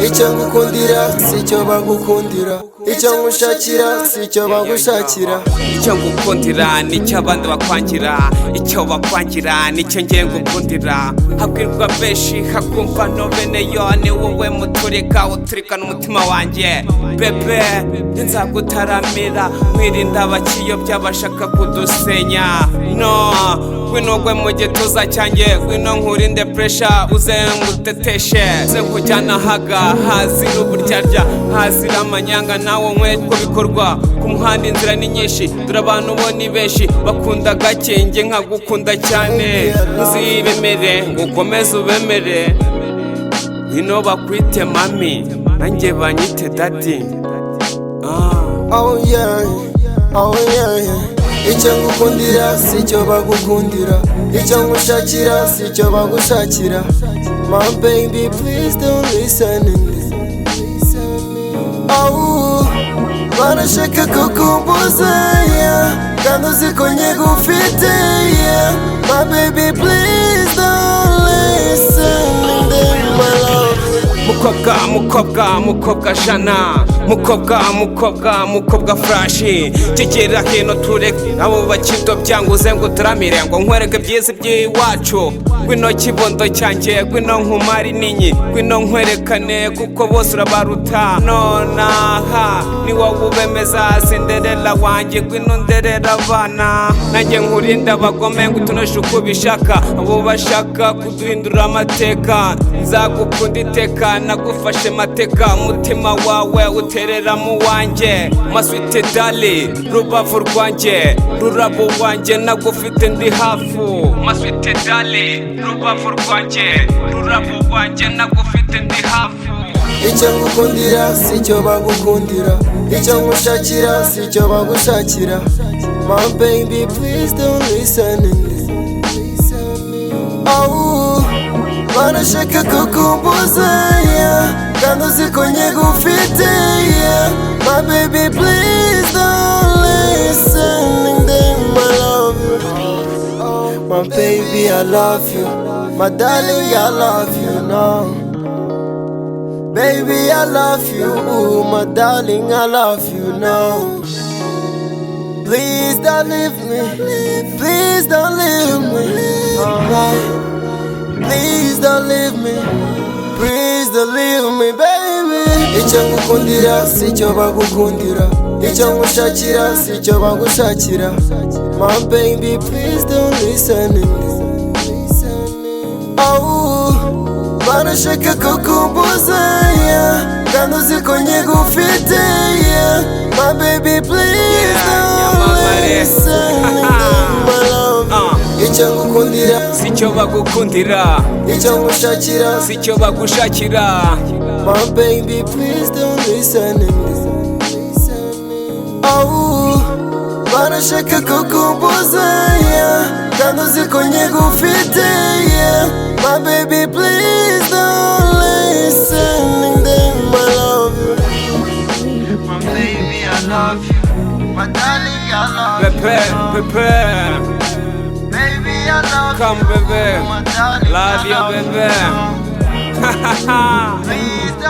Icyo ngukundira si icyo bagukundira, icyo ngushakira si icyo bagushakira. Icyo ngukundira nicyo abandi bakwangira, icyo bakwangira nicyo ngiye ngukundira. Habwirwa benshi hakumva no bene yo, ni wowe muturika uturikana umutima wanjye. Bebe, nzagutaramira nkwirinda abakiyobya bashaka kudusenya. No ngwino gwe mu gituza cyanjye, ngwino nkurinde pressure, uze nguteteshe, uze nkujyana haga hazira uburyarya, hazira amanyanga, nawe nkwe ko bikorwa ku muhanda. Inzira ni nyinshi, dore abantu bo ni benshi, bakunda gake, njye nkagukunda cyane. Uzibemere ngo ukomeze ubemere, ngwino bakwite mami, nanjye banyite daddy, ah. Oh yeah, oh yeah. Icyo ngukundira si icyo bagukundira, icyo ngushakira si icyo bagushakira. My baby, please don't listen. Oh, barashaka kukumbuza, yeah, kandi uzi ko nyigufite, yeah. My baby, please don't listen them, my love. Mukobwa, mukobwa, mukobwa jana, mukobwa, mukobwa, mukobwa furashi, kigera hino tureke abo bakidobya, ngo uze ngo uturamire, ngo nkwereke byiza by'iwacu. Ngwino kibondo cyanjye, ngwino nkumare ininyi, ngwino nkwerekane kuko bose urabaruta. Nonaha ni wowe ubemeza. Cinderella wanjye, ngwino nderera abana, nanjye nkurinde abagome, ngo utunoshe uko ubishaka, abo bashaka kuduhindura amateka. Nzagukunda iteka, nagufashe mateka, umutima wawe uterera mu wanjye. My sweet darling, rubavu rwanjye, rurabo wanjye, nagufite ndi hafu. My sweet darling, rubavu rwanjye, rurabo wanjye, nagufite ndi hafu. Icyo ngukundira si icyo bagukundira, icyo ngushakira si icyo bagushakira. My baby, please don't listen. Oh, barashaka kukumbuza, yeah, kandi uzi ko nyigufite, yeah. My baby, please don't listen them, I love you. My baby, I love you. My darling, I love you now. Baby, I love you. Ooh, my darling, I love you now. Please don't leave me. Please don't leave me. Please don't leave me. Please don't leave me, baby. Icyo ngukundira si icyo bagukundira, icyo ngushakira si icyo bagushakira. My baby, please don't listen. Oh, barashaka kukumbuza, yeah, kandi uzi ko nyigufite, yeah. My baby, please Yeah, don't nyamamare. listen them, I love you. Ah. Icyo ngukundira si icyo bagukundira, icyo ngushakira si icyo bagushakira. My baby, please don't listen. Oh, barashaka kukumbuza, yeah, kandi uzi ko nyigufite, yeah. My baby, please don't listen them, I love you. My baby, I love you. My darling, I love you. Pepe, pepe. Baby, I love Come you. bebe. My darling, Love I you, love bebe. you. Please.